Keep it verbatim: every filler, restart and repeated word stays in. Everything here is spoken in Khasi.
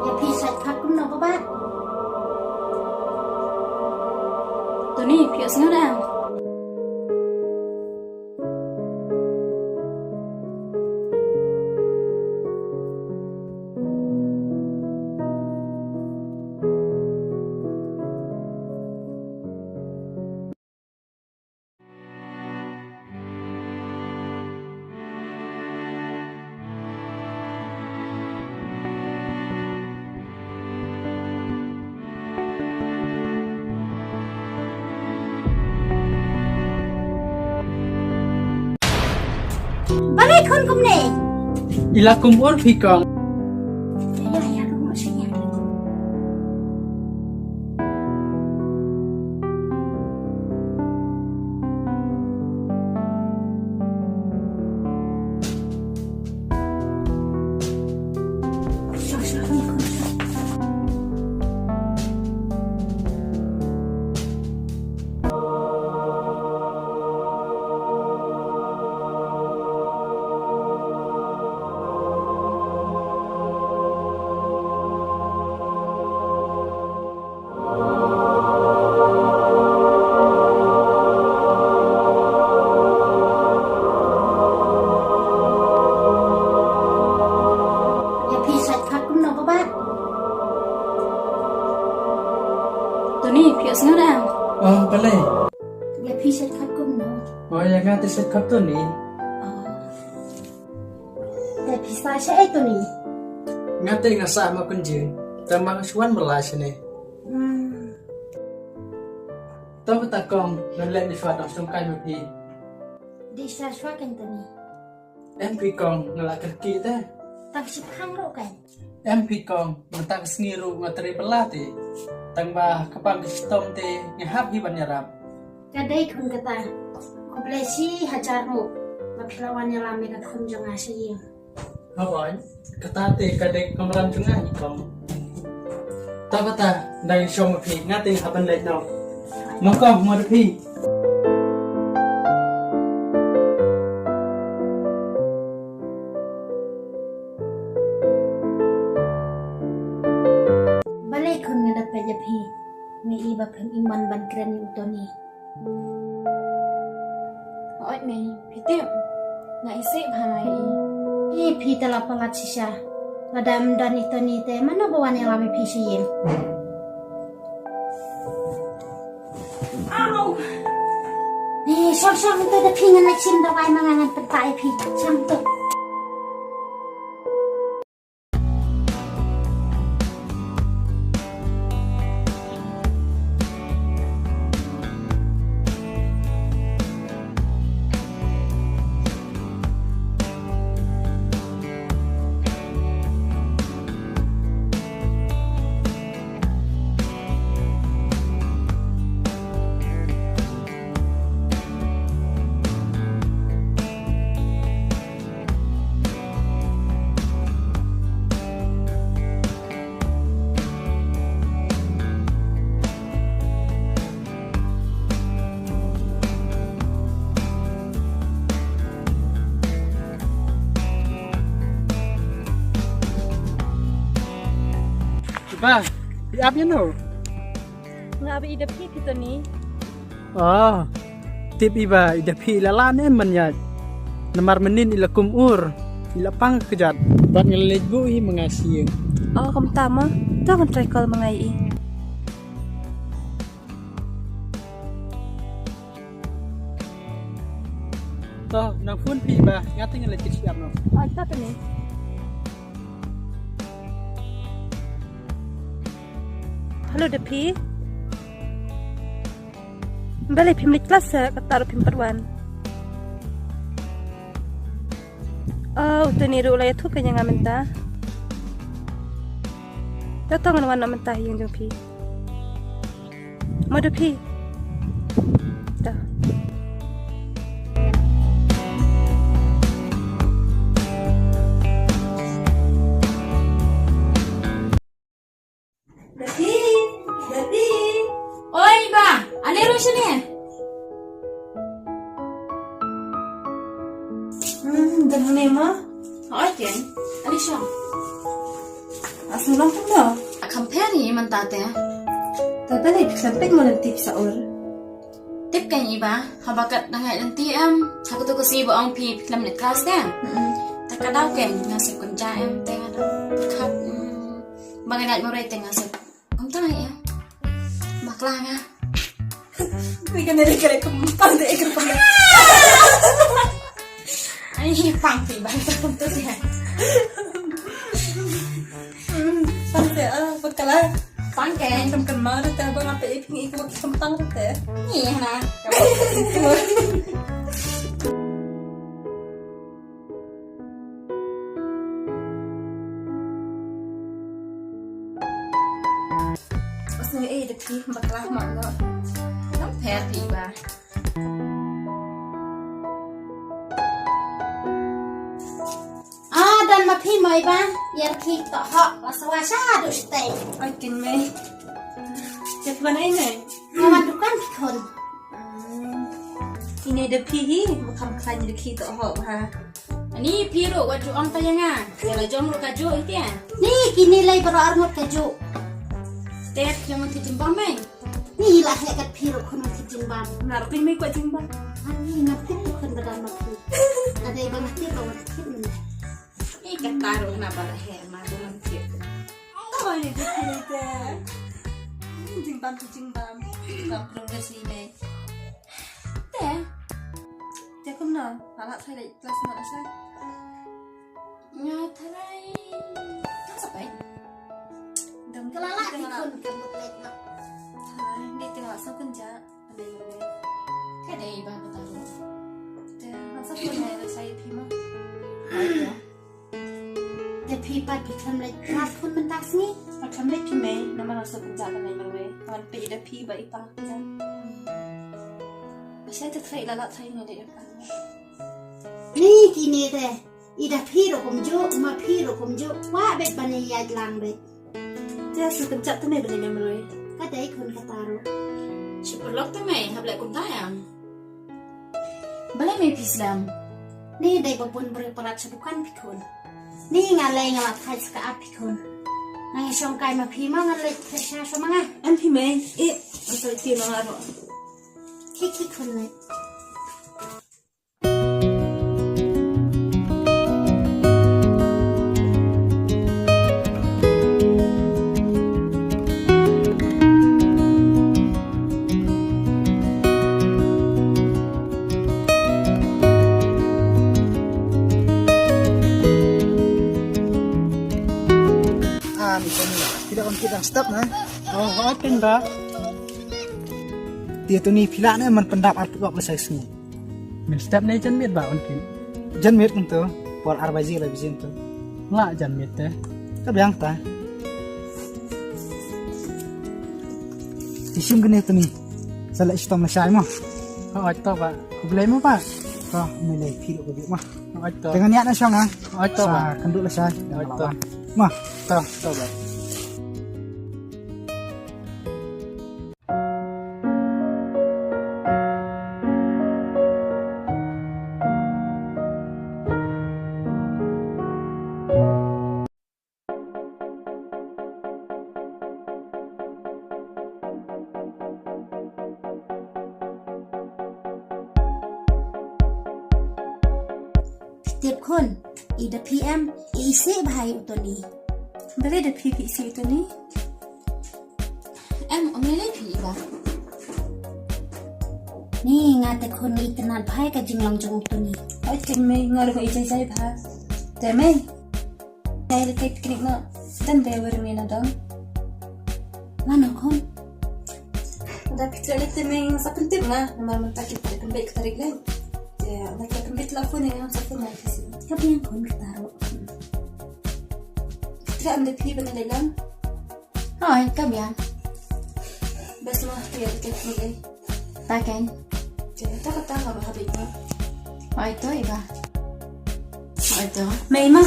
Ïa phi sait khot kumno ba bat? Tony, phi ïohsngew da? Balei khun kumne? I la kum ur phi kong. Ïa, ïa, ïa, kum ur sha ïa. Ïa phi sait khot kumno ba bat? Tony, phi ïohsngew da? Oh, balei? Ïa phi sait khot kumno? Oh, ïa nga te sait khot Tony. Oh. Te phi sah shaei Tony? Nga te nga sah Makynjing. Te ma nga shu wan bylla shane. Hmm. To kata kong, ngan leit shuwa, dang sngewkai ma phi. Dei shuwa shuwa kein Tony. Em phi kong, nga la kyrkieh te. Tang shipang ruh kein. Em phi kong, mynta ka sngi ruh nga trei bylla te. Tang ba ka pang ka shitom te nga hap hi ban ïarap. Ka dei khun kata. Khublei shi hajar nguh ba phi la wan ïalam ïa ka khun jong nga sha ïing. Hooid, kata te ka dei ka kamram jong nga hi kong. To kata, dang shong ma phi, nga te nga hap ban leit noh. Ma kong, mo da phi. Balei khun nga da peit ïa phi, nga i ba phim i mon ban kren ïa u Tony. Hooid mei, phi tip, nga isih bha ïa i. Ïa phi te la palat shisha. Lada ym don i Tony te mano ba wan ïalam ïa phi sha ïing? Au! Eh, shong shong to da phi, ngan leit shim dawai ma nga, ngan pyntah ïa phi. Shong to. Ba, phi ap ïano? Nga ap ïa i da phi, phi Tony. Oh, tip i ba i da phi i la lah ne em ban ïaid. Namar mynnin i la kum ur, i la pang ka kjat. Bad nga la leit buh hi ma nga sha ïing. Oh, kumta mo. To ngan try call ma nga ïa i. To, nang phone phi ba, nga te ngan leit kit shyiap noh. Oh, to te ne. Hello, da phi. Balei phim leit klas, eh, kata ruh phim pat wan. Oh, u Tony ruh u la ïathuh kein ïa nga mynta. To to ngan wan noh mynta ha ïing jong phi. Mo da phi. To. Dadi, Dadi. Oi, Bah, ale ruh shane. Hmm, dang ne ma? Oi, ken. Ale shong. Asal long No. Kham pher hi mynta te. Tata ni phi khlem peit mo lynti phi sa ur. Tip kein i Bah, haba kat dang ïaid lynti em, ha katu ka sngi ba ong phi phi khlem leit klas te. Mm-mm. Te ka daw kein nga shu kynjah em te nga dang pyrkhat, mm, ba ngan ïaid marwei te nga shu. Ym tang ïa. Bakla nga. Ni kane dei ka dei kyrpang, dei kyrpang. Ai, pang phi Bah, pang tu sia. Pang te, ah, bakla. Pang kein. Kam kan ma te ba nga peit ïa phi ngi kyrpang te. Ni na. Usnga ei da phi bakla ma no. Kam pher phi Bah. Ah, don ma phi mo i Bah, ïa ki to ho, wa sa wa sha du shtei. Oi, kin mei. Jep ban ai mei. Nga wan dukan ki khun. Hmm. Kine da phi hi, ma kham khlaiñ da ki to ho ha. Ani phi ruh wat ju ong ta ïa nga. Ïa la jong ruh ka ju ïa. Ni kine lei baroh arngut ka ju. Te jong ki jingbam mei. Ni la heh kat phi ruh khun ki jingbam. Nga ruh phi mei kwah jingbam. Ani nga tip khun ba dang ma phi. Ada ba nga tip ba wat tip ni. Ni kata ruh na ba la heh ma dang ma tip. Ong ka ba ni tip ni te. Jingbam ki jingbam. Ka prong ka si mei. Te. Te kumno? Nga la tharai leit klas ma la sa. Nga tharai. Klas apa? Dang ka la la ki khun ka mut leit ma. Tharai ni te nga la sa kynjah. Ka dei ba ka tahu. Te nga sa kynjah la sa ïa phi ma. Ai ya. Te phi pat phi khlem leit klas khun mynta sngi? Nga khlem leit phi mei, namar nga sngewkynjah ban leit marwei. Ngan peit da phi ba i pang phi jan. Ba shai te tharai la la tharai nga leit da phi. Ni kine te, i da phi ruh kumjuh, ma phi ruh kumjuh, kwah beit ban ïaid lang beit. Te sngewkynjah te mei ban leit marwei. Ka dei khun kata ruh. Shu paralok te mei, hap leh kumta ïa. Balei mei phi slem? Ni dei ba bun briew palat sha dukan phi khun. Ni nga lei nga la thait sa ka app phi khun. Nga ïa shong kai ma phi ma nga leit phi sha sha ma nga. Em phi mei. Eh, nga sa leit phi ma nga ruh. Ki ki khun leit. Ah, ni kan ni. Phi da wan kit dang step na. Oh, oh, pyn ba. Te tu ni phi lah ne man pyndap ar pynlok la sai sngi. Mynstep ne janmiet ba wan kit. Janmiet kan tu. Por ar baje la baje tu. Lah janmiet te. Ka biang ta. Te shim kane tu ni. Sa la shitom la shai mo. Oh, to ba. Khublei mo ba. To, me lei phi lo ko bi mo. Oi to. Te ngan ïa na shong ah. Oi to ba. Kan du la shai. Oi to. Ma. To, to ba. Tip khun, i da phi em, i isih bha ïa u Tony. Balei da phi phi isih u Tony? Em, ym lei lei phi i Bah. Ni nga te khun nga itynnad bha ïa ka jinglong jong u Tony. Oi, te mei nga ruh nga ijai jai bha. Te mei. Nai leit picnic noh. Dan dei wer mei na dong. Mano khun? Da picnic leit te mei nga sa pyntip nga. Namar mynta ki tarik pynbeit ki tarik lei. Te da ki pynbeit la phone nga sa phone na ki si. Ka biang khun ka taruh. Picnic am da phi ban leit lang. Hooid, ka biang. Bes ma, ïa ka kek ni. Ta ken. Te ta ka ta ka ba habit ma. Hooid to i Bah. Hooid to. Mei ma.